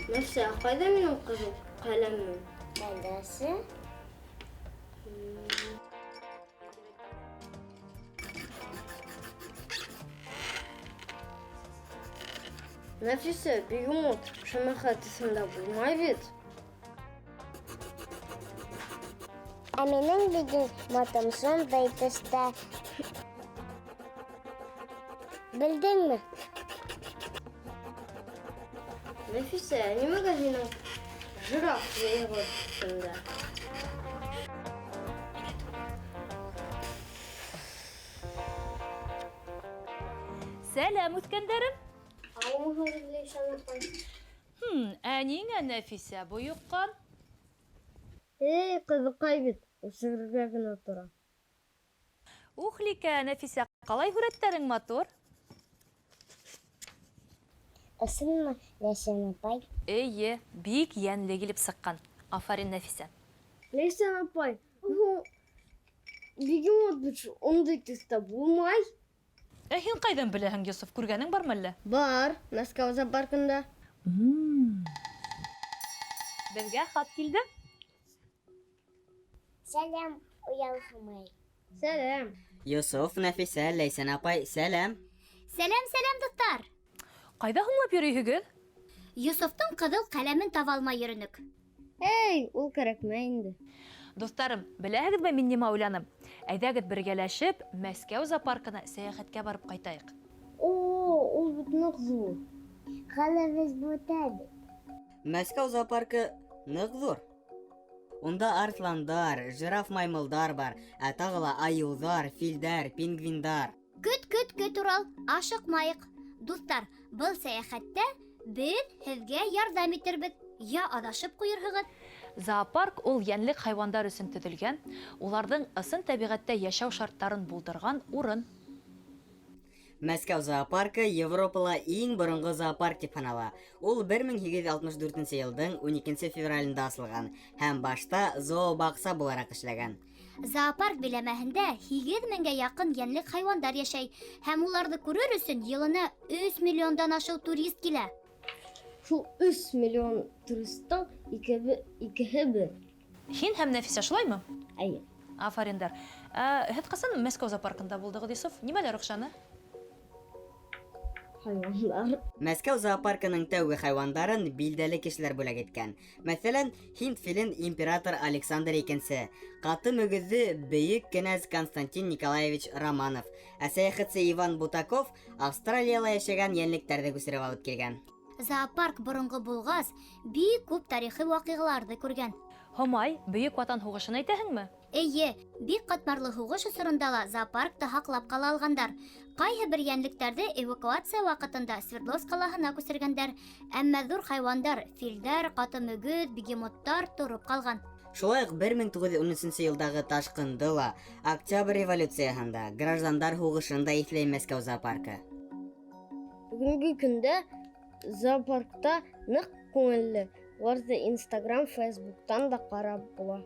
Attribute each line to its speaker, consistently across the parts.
Speaker 1: Нәрсә, ҡайҙа минең ҡыҙыл ҡәләмем?
Speaker 2: Ҡайҙасы?
Speaker 1: Нәфисә, бегемот шәмәхә төҫөндә булмай бит.
Speaker 2: Ә минең бегемотым шундай төҫтә. Белдеңме?
Speaker 1: Нәфисә, ә нимәгә һинең жираф йыйығы төҫөндә?
Speaker 3: Сәләм, үҫкәндәрем!
Speaker 1: Һаумыһығыҙ, Ләйсән апай.
Speaker 3: Хм, ә ниңә Нәфисә бойоҡҡан?
Speaker 1: Эй, ҡыҙыҡай бит, үсерергә генә тора.
Speaker 3: Ухликә, Нәфисә, ҡалай һүрәттәрең матур?
Speaker 2: Ысынмы, Ләйсән апай?
Speaker 3: Эйе, бик йәнле килеп сыҡҡан. Афарин, Нәфисә.
Speaker 1: Ләйсән апай, ул бегемот бит ундай төҫтә булмай.
Speaker 3: Ә һин ҡайҙан беләһең, Йософ, күргәнең бармы әллә?
Speaker 1: Бар, Мәскәү зоопаркында.
Speaker 3: Беҙгә хат килде.
Speaker 2: Сәләм, Уял Һомай.
Speaker 1: Сәләм.
Speaker 4: Йософ, Нәфисә, Ләйсән апай, сәләм.
Speaker 5: Сәләм, сәләм, дуҫтар!
Speaker 3: Ҡайҙа һуңлап йөрөйһөгөҙ?
Speaker 5: Йософтоң ҡыҙыл ҡәләмен таба алмай йөрөнөк.
Speaker 1: Эй, ул кәрәкмәй инде.
Speaker 3: Дуҫтарым, беләһегеҙме мин нимә уйланым? Әйҙәгеҙ бергәләшеп Мәскәү зоопаркына сәйәхәткә барып ҡайтайыҡ.
Speaker 1: О, ул бит ныҡ ҙур.
Speaker 2: Хәлебеҙ бөтә бит.
Speaker 4: Мәскәү зоопаркы ныҡ ҙур. Унда арыҫландар, жираф маймылдар бар, ә тағы ла айыуҙар, филдәр, пингвиндар.
Speaker 5: Көт, көт, көт, Урал, ашыҡмайыҡ. Дуҫтар, был сәйәхәттә беҙ һеҙгә ярҙам итербеҙ. Я аҙашып ҡуйырһығыҙ.
Speaker 3: Зоопарк ул йәнлек хайуандар өсөн төҙөлгән, уларҙың ысын тәбиғәттә йәшәү шарттарын булдырған урын.
Speaker 4: Мәскәү зоопаркы Европала иң боронғо зоопарк тип һанала. Ул 1864 нче йылдың 12 февралендә асылған һәм башта зообаҡса булараҡ эшләгән.
Speaker 5: Зоопарк биләмәһендә 8 меңгә яҡын йәнлек хайуандар йәшәй һәм уларҙы күрер өсөн йылына 3 миллиондан ашыу турист килә.
Speaker 1: Шул 3 миллион туристтың икеһе беҙ.
Speaker 3: Һин һәм Нәфисә, шулаймы?
Speaker 1: Әйе.
Speaker 3: Афариндар. Ә, һеҙ ҡасан Мәскәү зоопаркында булдығыҙ, Йософ? Нимәләр оҡшаны?
Speaker 1: Хайуандар.
Speaker 4: Мәскәү зоопаркының тәүге хайуандарын билдәле кешеләр бүләк иткән. Мәҫәлән, һинд филен император Александр Икенсе, ҡаты мөгөҙҙө бөйөк кенәз Константин Николаевич Романов, ә сәйәхәтсе Иван Бутаков Австралияла йәшәгән йәнлектәрҙе күсереп алып килгән.
Speaker 5: Зоопарк боронғо булғас, бик күп тарихи ваҡиғаларҙы күргән.
Speaker 3: Һомай, Бөйөк Ватан һуғышын әйтәһеңме?
Speaker 5: Эйе, бик ҡатмарлы һуғыш осоронда ла зоопаркты һаҡлап ҡала алғандар. Ҡайһы бер йәнлектәрҙе эвакуация ваҡытында Свердловск ҡалаһына күсергәндәр. Әммә ҙур хайуандар, филдәр, ҡаты мөгөҙ, бегемоттар тороп ҡалған.
Speaker 4: Шулай уҡ 1913 йылдағы ташҡынды ла, Октябрь революцияһын да, граждандар һуғышын да иҫләй Мәскәү зоопаркы.
Speaker 1: Бөгөнгө көндә зоопаркта ныҡ күңелле. Уларҙы Инстаграм, Фейсбуктан да ҡарап була.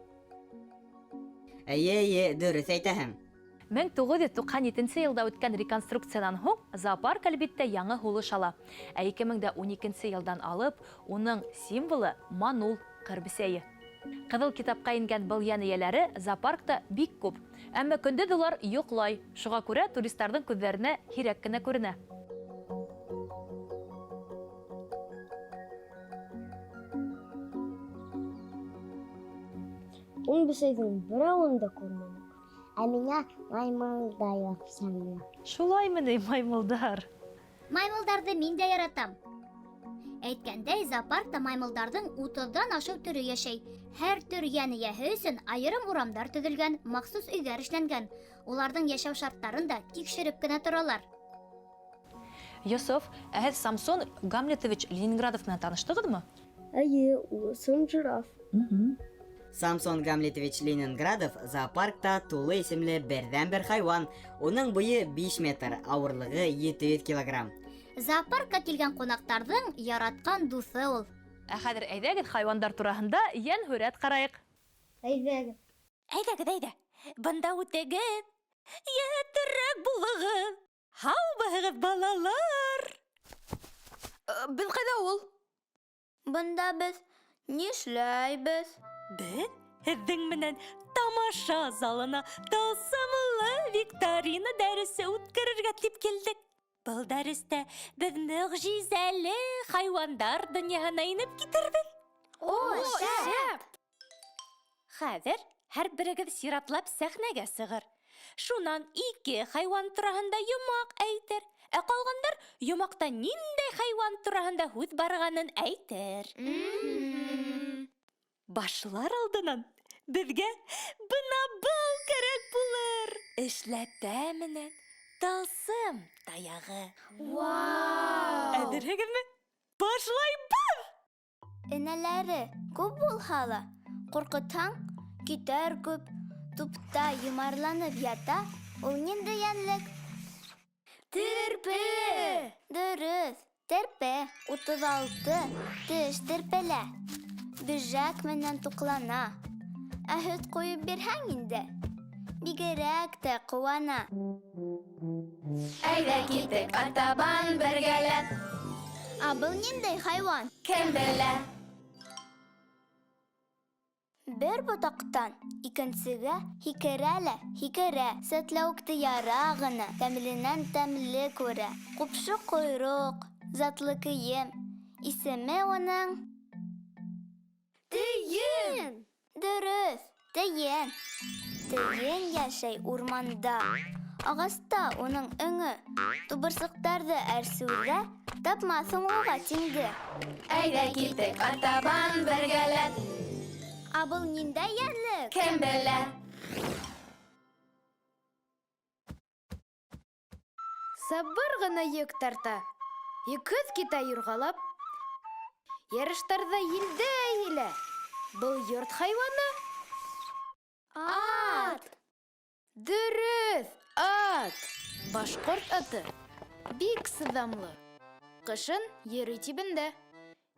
Speaker 4: Эйе, эйе, дөрөҫ әйтәһең.
Speaker 3: 1997 йылда үткән реконструкциянан һуң зоопарк, әлбиттә, яңы һулыш ала. Ә 2012 йылдан алып, уның символы манул ҡыр бесәйе. Ҡыҙыл китапҡа ингән был йән эйәләре зоопаркта бик күп. Әммә көндөҙ улар йоҡлай. Шуға күрә туристарҙың күҙҙәренә һирәк кенә күренә.
Speaker 1: Ун бесәйҙең берәүен дә күрмәнек.
Speaker 2: Ә миңә маймылдар оҡшаны.
Speaker 3: Шулаймы ни, маймылдар?
Speaker 5: Маймылдарҙы мин дә яратам. Әйткәндәй, зоопаркта маймылдарҙың утыҙҙан ашыу төрө йәшәй. Һәр төр йән эйәһе өсөн айырым урамдар төҙөлгән, махсус өйҙәр эшләнгән. Уларҙың йәшәү шарттарын да тикшереп кенә торалар.
Speaker 3: Йософ, ә һеҙ Самсон Гамлетович Ленинградов менән таныштығыҙмы?
Speaker 1: Эйе, ул ысын жираф.
Speaker 4: Самсон Гамлетович Ленинградов зоопаркта тулы исемле берҙән-бер хайуан. Уның буйы 5 метр, ауырлығы 700 килограмм.
Speaker 5: Зоопаркка килгән ҡунаҡтарҙың яратҡан дуҫы ул.
Speaker 3: Ә хәҙер әйҙәгеҙ хайуандар тураһында йән һүрәт ҡарайыҡ.
Speaker 1: Әйҙәгеҙ.
Speaker 6: Әйҙәгеҙ, әйҙә. Бында үтегеҙ. Йәһәтерәк булығыҙ. Һаумыһығыҙ, балалар.
Speaker 7: Беҙ ҡайҙа ул? Бында беҙ нишләйбеҙ?
Speaker 6: Беҙ һеҙҙең менән тамаша залына тылсымлы викторина дәресе үткәрергә тип килдек. Был дәрестә беҙ мөғжизәле хайуандар донъяһына инеп китербеҙ.
Speaker 7: О, шәп!
Speaker 6: Хәҙер һәр берегеҙ сиратлап сәхнәгә сығыр. Шунан ике хайуан тураһында йомаҡ әйтер. Ә ҡалғандар йомаҡта ниндәй хайуан тураһында һүҙ барғанын әйтер. Башлар алдынан беҙгә бына был кәрәк булыр. Эшләпә менән тылсым таяғы.
Speaker 7: Вау!
Speaker 6: Әҙерһегеҙме? Башлайбыҙ!
Speaker 7: Энәләре күп булһа ла, ҡурҡытһаң, китәр күп. Тупта йомарланып ята, ул ниндәй йәнлек? Терпе! Дөрөҫ, терпе. 36 теш терпелә. Бөжәк менән туҡлана. Ә һөт ҡойоп бирһәң инде, бигерәк тә ҡыуана.
Speaker 8: Әйҙә киттек артабан бергәләп.
Speaker 7: Ә был ниндәй хайуан?
Speaker 8: Кем белә?
Speaker 7: Бер ботаҡтан икенсегә һикерә лә һикерә, сәтләүекте яра ғына, тәмленән тәмле күрә. Ҡупшы ҡойроҡ, затлы кейем, исеме уның
Speaker 1: Тейен!
Speaker 7: Дөрөҫ, тейен. Тейен йәшәй урманда. Ағаста уның өңө. Тубырсыҡтарҙы әрсеүҙә тапмаҫһың уға тиңде.
Speaker 8: Әйҙә киттек артабан бергәләп.
Speaker 7: Ә был ниндәй йәнлек?
Speaker 8: Кем белә?
Speaker 9: Сабыр ғына йөк тарта, йөкһөҙ китә юрғалап. Ярыштарҙа елдә елә. Был йорт хайуаны?
Speaker 7: Ат!
Speaker 9: Дөрөҫ, ат! Башҡорт аты бик сыҙамлы. Ҡышын йөрөй тибендә,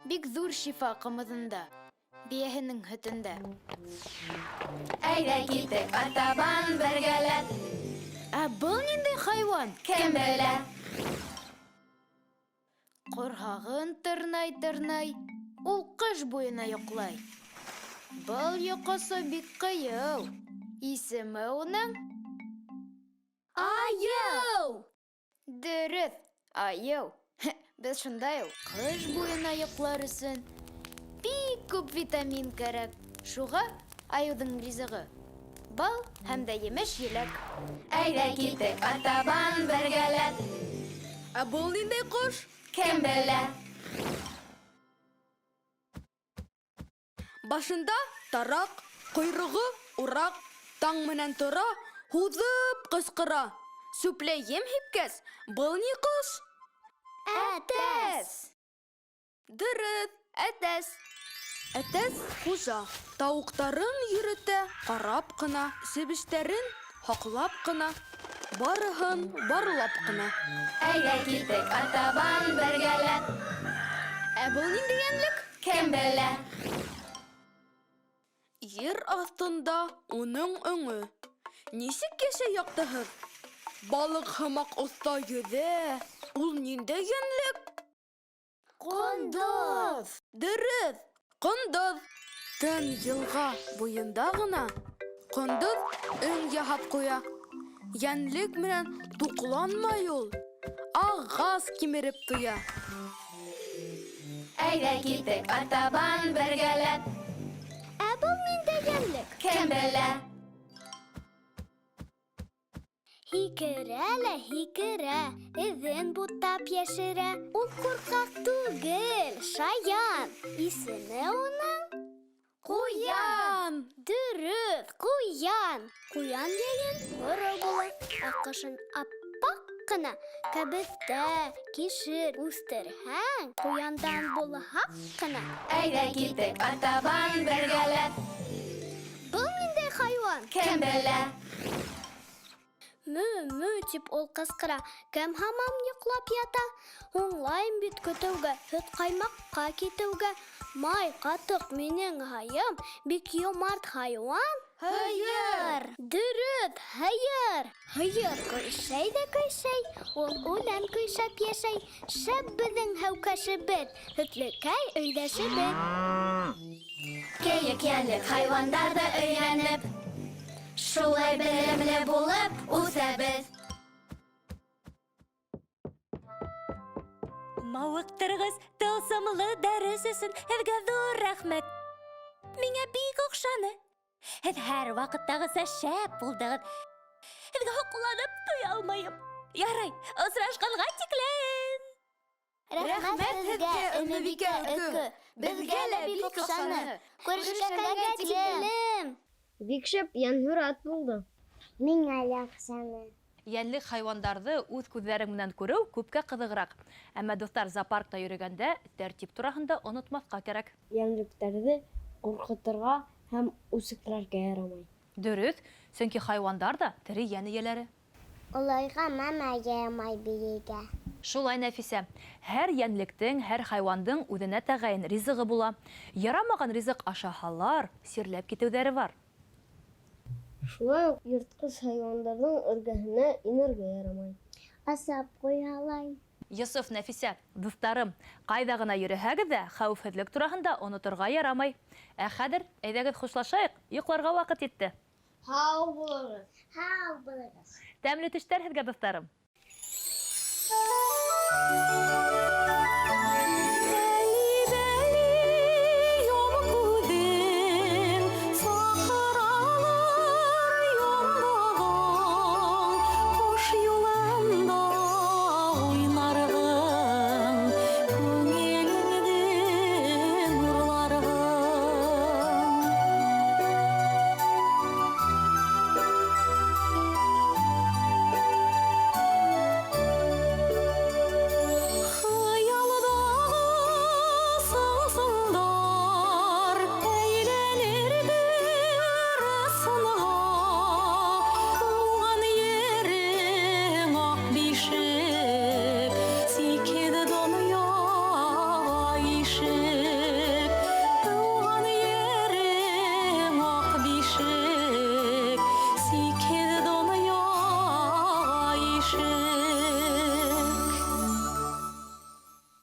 Speaker 9: бик ҙур шифа ҡымыҙында, бейәһенең һөтөндә.
Speaker 8: Әйҙә киттек артабан бергәләп.
Speaker 9: Ә был ниндәй хайуан?
Speaker 8: Кем белә?
Speaker 9: Ҡорһағын тырнай-тырнай, ул ҡыш буйына йоҡлай. Был йоҡосо бик ҡыйыу. Исеме уның?
Speaker 7: Айыу!
Speaker 9: Дөрөҫ, айыу. Беҙ шундай ул. Ҡыш буйына йоҡлар өсөн бик күп витамин кәрәк. Шуға айыуҙың ризығы бал һәм дә емеш-еләк.
Speaker 8: Әйҙә киттек артабан бергәләп.
Speaker 9: Ә был ниндәй ҡош?
Speaker 8: Кем белә?
Speaker 10: Башында тараҡ, ҡойроғо ураҡ, таң менән тора, һуҙып ҡысҡыра. Сүпләй ем һипкәс, был ни ҡош?
Speaker 7: Әтәс!
Speaker 10: Дөрөҫ, әтәс. Әтәс хужа, тауыҡтарын йөрөтә, ҡарап ҡына, себештәрен һаҡлап ҡына, барыһын барлап ҡына.
Speaker 8: Әйҙә киттек артабан бергәләп.
Speaker 10: Ә был ниндәй йәнлек?
Speaker 8: Кем белә?
Speaker 10: Ер аҫтында уның өңө. Нисек йәшәй яҡтыһыҙ? Балыҡ һымаҡ оҫта йөҙә. Ул ниндәй йәнлек?
Speaker 7: Ҡондоҙ!
Speaker 10: Дөрөҫ, ҡондоҙ. Тын йылға буйында ғына ҡондоҙ өң яһап ҡуя. Йәнлек менән туҡланмай ул, ағас кимереп туя.
Speaker 8: Әйҙә киттек артабан бергәләп.
Speaker 1: Ә был ниндәй йәнлек?
Speaker 8: Кем белә?
Speaker 1: Һикерә лә һикерә, эҙен бутап йәшерә. Ул ҡурҡаҡ түгел, шаян. Исеме уның?
Speaker 10: Ҡуян!
Speaker 1: Дөрөҫ, ҡуян. Ҡуян йәйен һоро була, ә ҡышын аппаҡ ҡына. Кәбеҫтә, кишер үҫтерһәң, ҡуяндан булһаҡ ҡына.
Speaker 8: Әйҙә киттек артабан бергәләп.
Speaker 1: Был ниндәй хайуан?
Speaker 8: Кем белә?
Speaker 1: Мө-мө тип ул ҡысҡыра. Кем һаман йоҡлап ята? Һуңлайым бит көтөүгә, һөт ҡаймаҡҡа китеүгә. Май, ҡатыҡ минең һайым, бик йомарт хайуан. Һыйыр. Дөрөҫ, һыйыр. Һыйыр көйшәй ҙә көйшәй, ул үлән көйшәп йәшәй. Шәп беҙҙең һәүкәшебеҙ, һөтлөкәй өйҙәшебеҙ.
Speaker 8: Кейек йәнлек хайуандарҙы өйрәнеп, шулай белемле булып үҫәбеҙ.
Speaker 6: Мауыҡтырғыс тылсымлы дәрес өсөн һеҙгә ҙур рәхмәт. Миңә бик оҡшаны. Һеҙ һәр ваҡыттағыса шәп булдығыҙ. Һеҙгә һоҡланып туя алмайым. Ярай, осрашҡанға тиклем.
Speaker 7: Рәхмәт һеҙгә, Өмөбикә Өкө. Беҙгә лә бик оҡшаны. Күрешкәнгә тиклем.
Speaker 2: Бик шәп йәнһүрәт булды.
Speaker 7: Миңә лә оҡшаны.
Speaker 3: Йәнлек хайуандарҙы үҙ күҙҙәрең менән күреү күпкә ҡыҙығыраҡ. Әммә, дуҫтар, зоопаркта йөрөгәндә тәртип тураһында онотмаҫҡа кәрәк.
Speaker 2: Йәнлектәрҙе ҡурҡытырға һәм үсекләргә ярамай.
Speaker 3: Дөрөҫ, сөнки хайуандар ҙа тере йән эйәләре.
Speaker 7: Уларға нәмә ярамай бирергә?
Speaker 3: Шулай, Нәфисә, һәр йәнлектең, һәр хайуандың үҙенә тәғәйен ризығы була. Ярамаған ризыҡ ашаһалар, сирләп китеүҙәре бар.
Speaker 2: Шулай уҡ йыртҡыс хайуандарҙың эргәһенә инергә ярамай.
Speaker 7: Асап ҡуялай.
Speaker 3: Йософ, Нәфисә, дуҫтарым, ҡайҙа ғына йөрөһәгеҙ ҙә, хәүефһеҙлек тураһында оноторға ярамай. Ә хәҙер, әйҙәгеҙ хушлашайыҡ, йоҡларға ваҡыт етте.
Speaker 2: Һау булығыҙ!
Speaker 7: Һау булығыҙ!
Speaker 3: Тәмле төштәр һеҙгә, дуҫтарым!